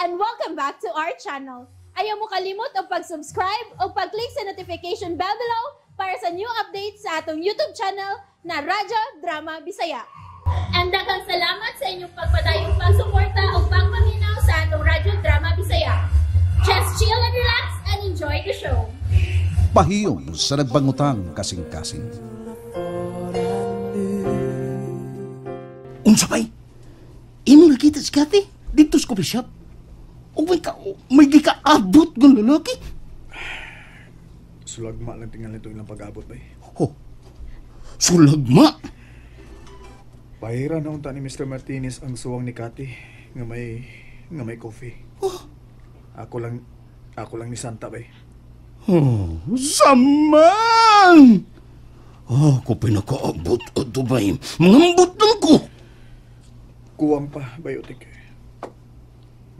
And welcome back to our channel. Ayaw mo kalimot og pag-subscribe o pag-click sa notification bell below para sa new updates sa atong YouTube channel na Radyo Drama Bisaya. And daghang salamat sa inyong pagpadayong pagsuporta o pagpaminaw sa atong Radyo Drama Bisaya. Just chill and relax and enjoy the show. Pahiyom sa nagbangutang kasing-kasing. Unsa bay? Imo nakita si Kathy dito sa coffee shop. O may gikaabot ng lalaki. Sulagma lang tingal nito ilang pag-abot bay. Oh, sulagma. Pahira na unta ni Mr. Martinez ang suwang ni Kathy nga may coffee. Oh. Ako lang ni Santa bay. Oh, saman! Oh, ako pinakaabot ato bay. Mangambot lang ko. Kuwang pa bayotik.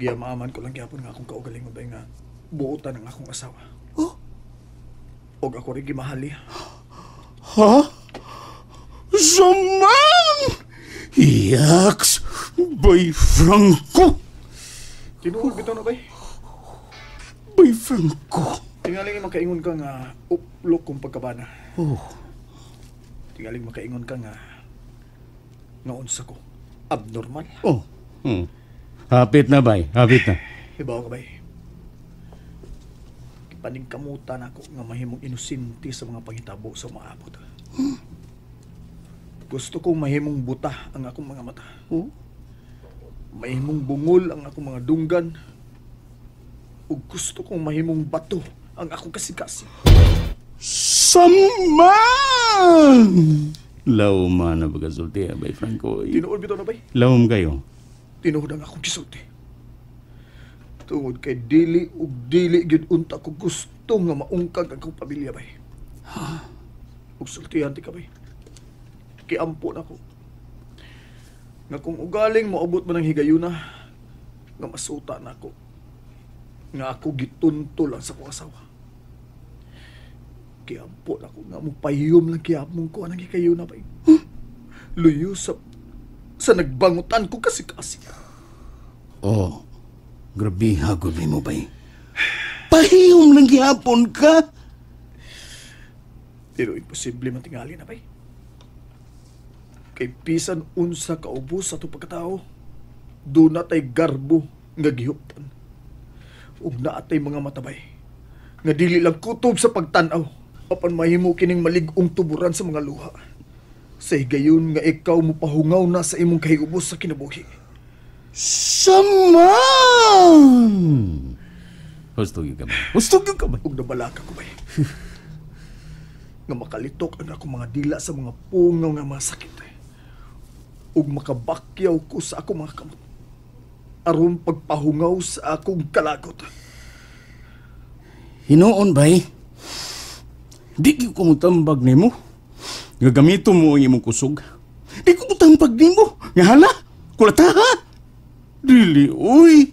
Giyamaaman ko lang gyapon nga akong kaugalingon bay nga buotan ang akong asawa. Oh? Og ako rin gimahal niya. Ha? Saman! Yaks! Bay Franco! Tinuod bitaw na bay. Bay Franco! Tingaling makaingon ka nga uplok kong pagkabana. Oh. Tingaling makaingon ka nga nga unsa ko abnormal. Oh. Hapit na bay, hapit na. Hibaw ka bay. Paningkamutan ako nga mahimong inosente sa mga panghitabo sa maabot. Gusto kong mahimong buta ang akong mga mata. Oh? Mahimong bungol ang akong mga dunggan. Ug gusto kong mahimong bato ang akong kasing-kasing. Saman! Lauma na pagkasulti, bay Franco. Tinuod bitaw na bay. Laom kayo. Tinuod ang akong gisulti. Tungod kay dili ug dili gyud unta ko gusto nga maungkag ang akong pamilya bay. Ug sultihan ti ka bay. Kiampo na ko nga kung ugaling moabot man ang higayuna nga masuta na ako nga ako gitunto lang sa akong asawa. Kiampo na ko nga mopayom lang kiyapon ko anang higayuna bay. Luyo sa nagbangutan ko kasi-kasi. Oh, grabe hagod mo bay. Pahiyom lang gihapon ka. Pero imposible man tingali na bay. Kay bisan unsa kaubos sa atong pagkatao, doon natay garbo nga gihuptan. Ug naatay mga matabay nga dili lang kutob sa pagtan-aw apan mahimo kining malig-ong tuburan sa mga luha. Sa higayon nga ikaw mopahungaw na sa imong kahiubos sa kinabuhi. Saman! Husto gyud ka ba? Husto gyud ka ba? Ug nabalaka ko bay nga makalitok ang akong mga dila sa mga pungaw nga mga sakit. Ug makabakyaw ko sa akong mga kamot aron pagpahungaw sa akong kalagot. Hinuon bay, di gyud ko motambag nimo nga gamiton mo ang imong kusog. Di ko motambag nimo nga hala, kulataha. Dili, uy.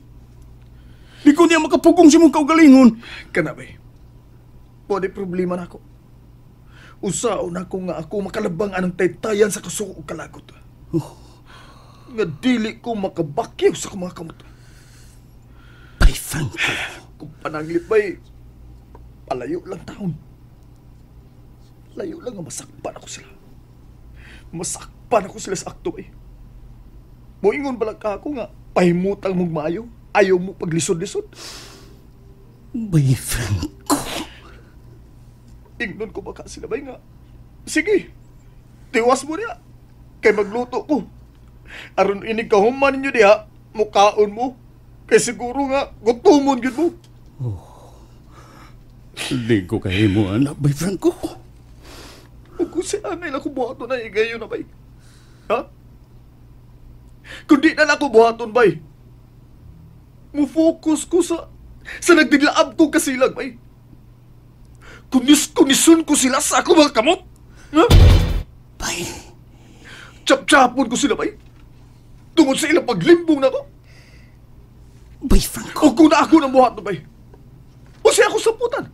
Di ko niya makapugong sa imong kaugalingon. Kana bay, pwede problema na ako. Usaon ako nga ako makalabang anang taytayan sa kusog ug kalagot. Nga dili ko makabakyaw sa akong mga kamot. Bay Franco. Kung pananglit bay, palayo lang taon. Layo lang nga masakpan ako sila. Masakpan ako sila sa akto bay. Moingon bala ka ako nga pahimutang mong maayo, ayaw mo paglisod-lisod. Bay Franco. Ingnon ko baka sila bay nga, sige, tiwas mo niya, kay magluto ko. Aron inig kahuman ninyo diha, mukaon mo. Kay siguro nga, gutumon gyud mo. Oh. Di ko kahimo, anak, Bay Franco. Ug kung si Anay lang ko buhaton na igayon na, bay. Ha? Kung di na lang ako buhaton, bay, mo-focus ko sa nagdidlaab ko kasilag, bay. Kunis-kunison ko sila sa ako mga kamot. Ha? Bay. Chap-chapon ko sila, bay. Tungod sa ilang paglimbong na ko. Bay Franco. O kung na ako ng buhat na, bay. O siya ako samputan.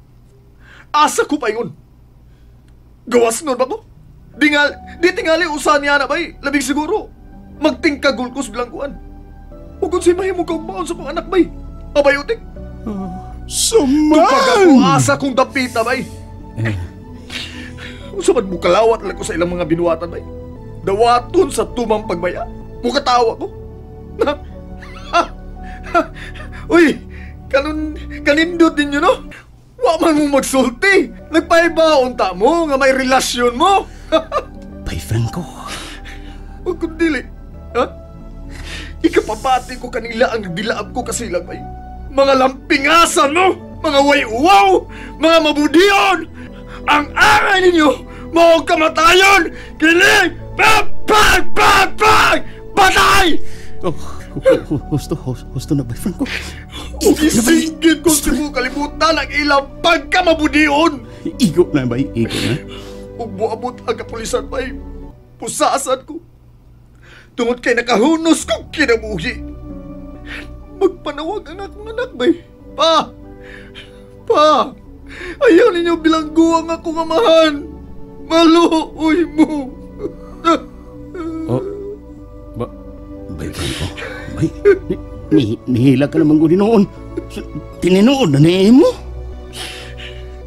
Asa ko pa yun. Gawas nun ba ko? Di tingali usahan niya na, bay. Labing siguro. Magtingkagul ko sa bilangguan. O kung si mahimo kang maon sa kong anak, bay. Abay, utik. Saman! Tupag ako asa kong dapita, bay. Unsa man mukalawat lang ko sa ilang mga binuhatan, bay. Dawaton sa tumang pagbaya. Mukatawa ko. Uy, kanindot ninyo, no? Wa man mo magsulti. Nagpaibaon ta mo nga may relasyon mo. Bay Franco. Huwag kong dili. Ha? Ikapabati ko kanila ang nagdilaab ko kasilang, bay. Mga lampingasan mo! Mga way-uwaw! Mga mabudion! Ang angay ninyo! Mao kamatayon! Kini! Pag! Pag! Pag! Pag! Patay! Oh, husto na, Bay Franco. Ugisinggit kong simu kalibutan ang ilang pagkamabudion! Igo na, bay. Igo na. Ug muabot ang kapulisan, bay. Pusasan ko. Tungod kay nakahunos kong kinabuhi. Magpanawag ang akong anak, bay. Pa! Pa! Ayaw ninyo bilanggo ang akong amahan! Maluoy mo! Oh, bay Franco, bay, nihila ka naman ko noon. Tininood na niya mo?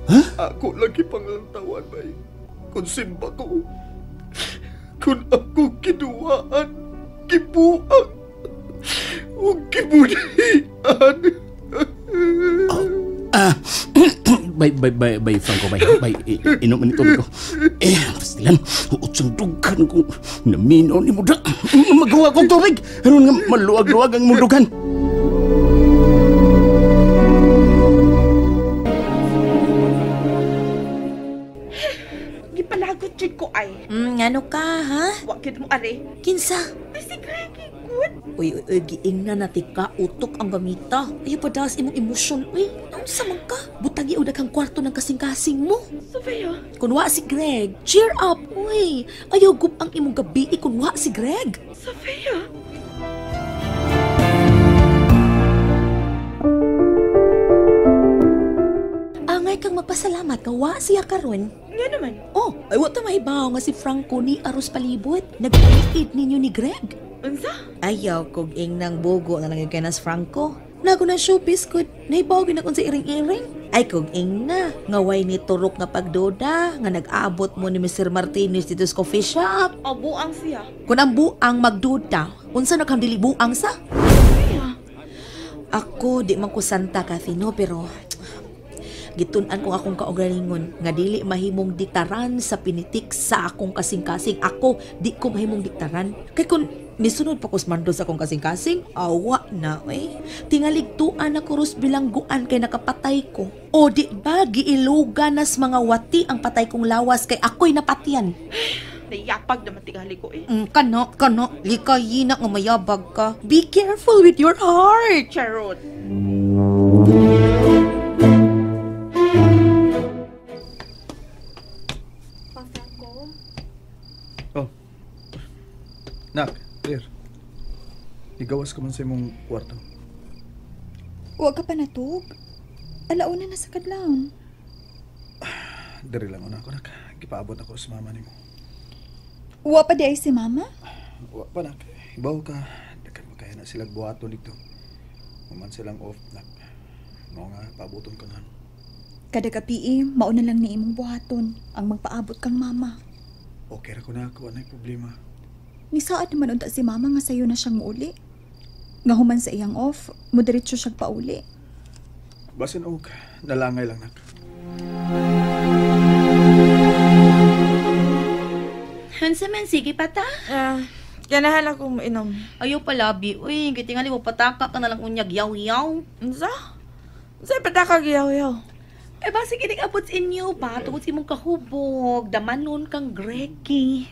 Ha? Ako lagi panglantawan, bay. Kung simba ko, kung ako kiduwaan, kibuang, o kibudian. Bay, Franco, bay, inom ni tubig ko. Eh, pastilan, utsang dugan ko, naminaw ni Muda. Magawa kong tubig, aron nga maluwag-luwag ang mundugan. Gipalagot jud ko ay. Ngano ka, ha? Wa gid mo are. Kinsa? Ay, si Greggy good. Uy, uy, uy, giingna na tika, utok ang gamita. Ayaw pa das imong emosyon, uy. Naunsa man ka? Butagi o daghang kwarto ng kasing-kasing mo. Sofia. Kun wa si Greg, cheer up, uy. Ayaw gup ang imong gabi, kun wa si Greg. Sofia. Angay kang magpasalamat ka, wa siya karon. Nga naman. Oh, ay wa ta mahibaw nga si Franco ni aros palibot. Nagpalit ninyo ni Greg. Unsa? Ayaw kog ingnang bugo na lang kay nas Franco. Nago na showbiz ko, naibaw gyud akong sa iring-iring. Ay kog ingna, nga way ni turok nga pagduda, nga nag-abot mo ni Mr. Martinez dito sa coffee shop. O, buang siya. Kung ang buang magduda, unsa na kang dili buang sa? Sofia. Ako, di man ko santa Kathy, no, pero gitun-an ko akong kaugalingon nga dili mahimong diktaran sa pinitik sa akong kasing-kasing. Ako, di ko mahimong diktaran. Kay kung nisunod pa ko sa mando sa akong kasing-kasing, awa na, eh. Tingaligtuan ako ros bilangguan kay nakapatay ko. O di ba giilugan nas mga wati ang patay kong lawas kay ako'y napatyan. Naiyapag naman tingali ko, eh. Kano, likayin na nga mayabag ka. Be careful with your heart. Charot. Oh. Nak, Claire. Igawas ka man sa imong kwarto. Huwag ka pa natug. Alauna na sa kadlawon. Diri lang una ako, nak. Gipaabot ako sa mama nimo. Wa pa di ay si mama? Wa pa, nak. Ibaw ka. Dakan makaya na silang buhaton dito. Maman silang off, nak. Mao nga, paaboton ka nga. Kada gabi, mauna lang ni imong buhaton ang magpaabot kang mama. Okay ra ko na ako, anay problema. Nisaad naman unta si mama nga sayo na siyang muuli. Nga human sa iyang off, mudiretso siyang pauli. Basin og, nalangay lang, nak. Unsa man, sige pa ta. Ganahan akong mainom. Ayaw palabi, uy, kitingali mo pataka ka na lang unyag yaw-yaw. Unsa? Unsa pataka yaw-yaw? Eh, basi kinig abot sa inyo ba? Tungod sa imong kahubog, damanon kang Greggy.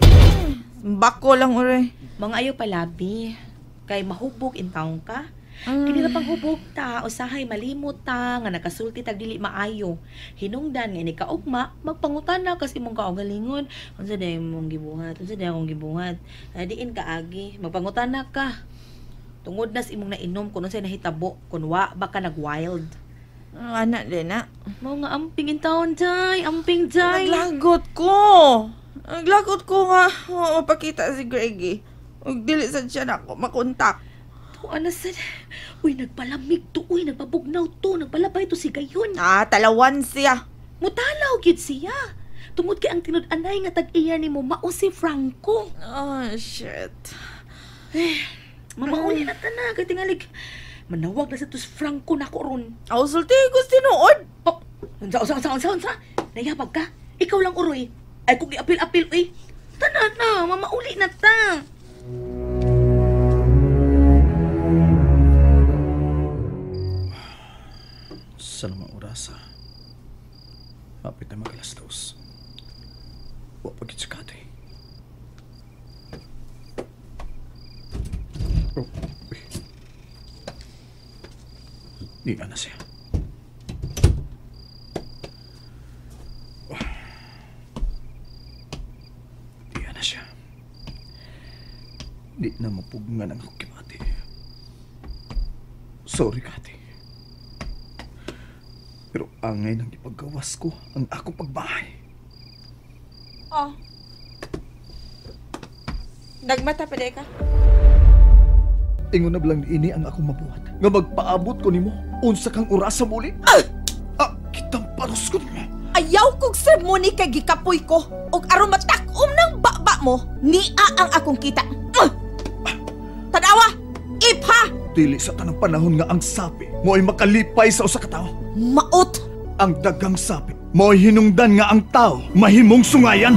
Bako lang, ure. Mga ayaw palabi, kay mahubog in taong ka. Kini na pang hubog ta, usahay malimot ta, nga nakasulti tag dili maayo. Hinungdan nga ini kaugma, magpangutan na kasi imong kaugalingon. Unsa day imong gibuhat? Unsa day akong gibuhat? Diin ka agi, magpangutan na ka. Tungod nas imong nainom kun unsay nahitabo, kun wa ba ka nag-wild. Anak din na. Mao nga amping in taon day, amping day. Naglagot ko. Naglagot ko nga mapakita si Greggy. Ug dili sad siya nako makontak. Ako anasan. Uy, nagpalamig to. Uy, nagpabugnaw to. Nagpalabay to si Gayon. Ah, talawan siya. Mutalaw gyud siya. Tungod kay ang tinud-anay nga tag-iya nimo mao si Franco. Oh, shit. Mamauli na ta na kay tingalig. Manawag na sa tos Franco nako ron. Aw, sulti ko tinuod. Oh, unsa unsa unsa unsa unsa? Nayabag ka? Ikaw lang uroy. Ay kung giapil-apil uy. Tana na, mamauli na ta. Sa namang orasa, hapit na mag-alas 2. Wa pa gid si Kati. Oh, uy. Di na siya. Oh. Di na siya. Di na mapugngan ang akong kimati. Sorry, Kati. Pero angay nang ipaggawas ko ang akong pagbahay. Oh. Nagmata pa ka? Ingon na lang ini ang akong mabuhat. Nga magpaabot ko nimo unsa kang orasa muli. Ah, kitang paros ko nimo. Ayaw kog sermoni kay gikapoy ko og aron matak-om ng baba mo, nia ang akong kita. Tanawa! Ipha! Dili sa tanang panahon nga ang sapi mo'y makalipay sa usa ka tawo. Maot! Ang dagang sapi mo'y hinungdan nga ang tao mahimong sungayan.